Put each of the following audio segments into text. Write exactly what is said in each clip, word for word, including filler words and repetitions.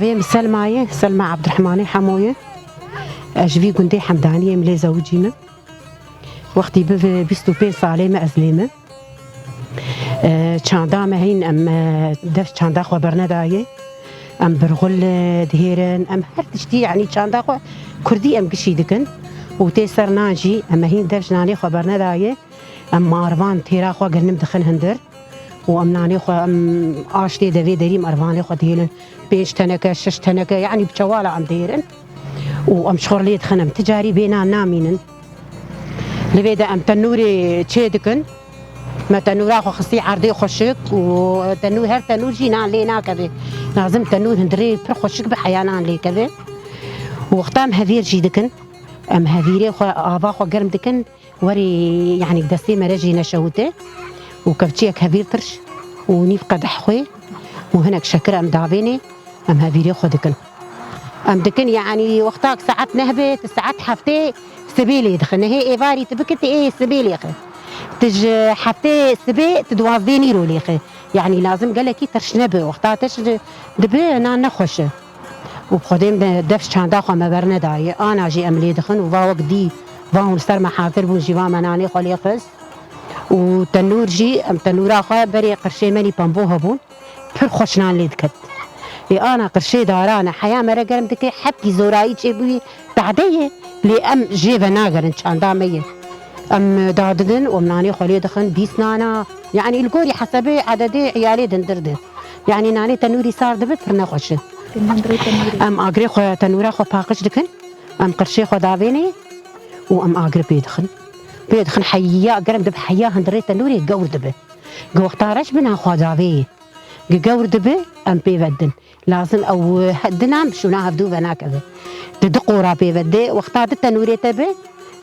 Em Selma ye, Selma Abdurrahmanê Hemo ye. Ez ji vî gundê Hemdaniyê, em lê zewicî me. Wextî bibe bîst û pênc salê me ez lê me. E, çanda me hîn em, e, dev çanda xwe bernedaye. Em birxul, e, dihêrin, em her tiştî, yanî çanda xwe kurdî em gişî dikin. Û tê ser nan jî, em hîn dev ji nanê xwe bernedaye. Em marvan têra xwe genim dixin hindir. Û em nanê xwe, em aş tê devê derî em ervanê xwe dihêlin. Pênc teneke, şeş teneke, yanî bi çewala em dihêrin. Û em ji xwe lê dixin, em ti carî bê nan namînin. Li vê de em tenûrê çê dikin. Me tenûra xwe xistî erdê xweşik û tenûr, her tenûr jî nan lê nakeve. Lazim tenûr hindirê pir xweşik be heya nan lê keve. Û wexta em hevîr jî dikin. Em hevîrê xwe, ava xwe germ dikin. Werî, yanî destê me re jî neşewite û kevçiyek hevîr tirş û nîv qedeh xwê û hinek şekir em davênê, em hevîrê xwe dikin. Em dikin, yanî wextak saet neh be, tu saet heftê sibê lê dixin. Nehê êvarî tu bikit, tu ê sibê lê xi. Tu ji heftê sibê, tu duwazdê nîro lê xi. Yanî lazim gelekî tirş nebe. Wexta tirş dibe, nan nexweş e. Û bi Xwedê em de dev çanda xwe me bernedaye. Ana jî em lê dixin û va wek dî va hûn ser me hazir bûn jî va me nanê xwe lê xist. Û tenûr jî, em tenûra xwe berê qirşê me nî pembo hebûn. Pir xweş nan lê diket. Ê ana qirşê daran e, heya me re germ dike, hepkî zorayî çêbûyî, tade ye. Lê em jê venagerin, çanda me ye. Em dadidin û em nanê xwe lê dixin, bîst nana. Yanî li gorî hesebê, ededê, îyalê dindir de. Yanî nanê tenûrî sar dibe, pir nexweş e. Em agirê xwe, tenûra xwe paqij dikin. Em qirşê xwe davênê û em agir pê dixin. Pê dixin heya germ dibe, heya hindirê tenûrê gewr dibe. Gi wexta reş bina xwe davê ye. Gi gewr dibe, em pê vedin. Lazim ew, eh, dinan şûna hevdû venakeve. Tu di qora pê vedê, wexta di tenûrê te be,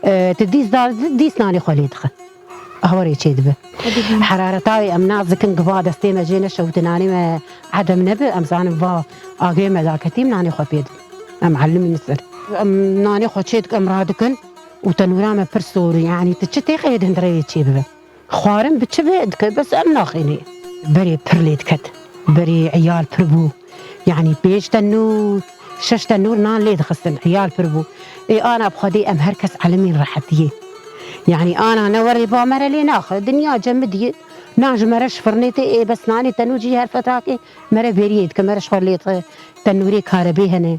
eh, tu dîs da, dîs nanê xwe lê dixe. Awarê çê dibe. Herareta wê em nas dikin, giva destê me jê neşewite, nanê me edem nebe, em zanin va agirê me daketî, em nanê xwe pê dibin. Em elimîn ser. Em nanê xwe çê dikin, em radikin û tenûra me pir sor, yanî tu çi têxeyê di hundirê wê çê bibe. Xwarin bi çi be dike, bes em naxênê. Berê pir lê diket. Berê îyal pir bû. Yanî pênc tenûr, şeş tenûr nan lê dixistin. Îyal pir bû. Ê ana bi Xwedê em her kes elimîn rehetiyê. Yanî ana ne werê ba me re lê naxe. Dinya cemidiyê. Nan ji me re ji firnê tê, ê bes nanê tenûr jî her fetakê me re bêriyê dike. Me re ji xwe lê dixe. Tenûrê karebê hene.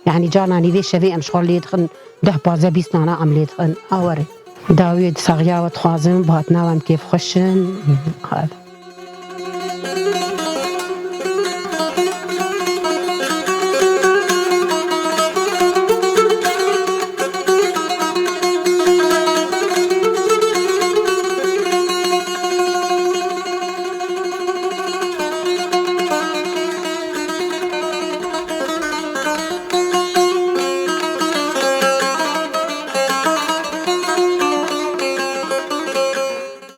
Yanî carna nîvê şevê em ji xwe lê dixin. Deh pazdeh bîst nana em lê dixin. A were. Dawiyê di saxiya we dixwazim, bi hatina we em kêfxweş in.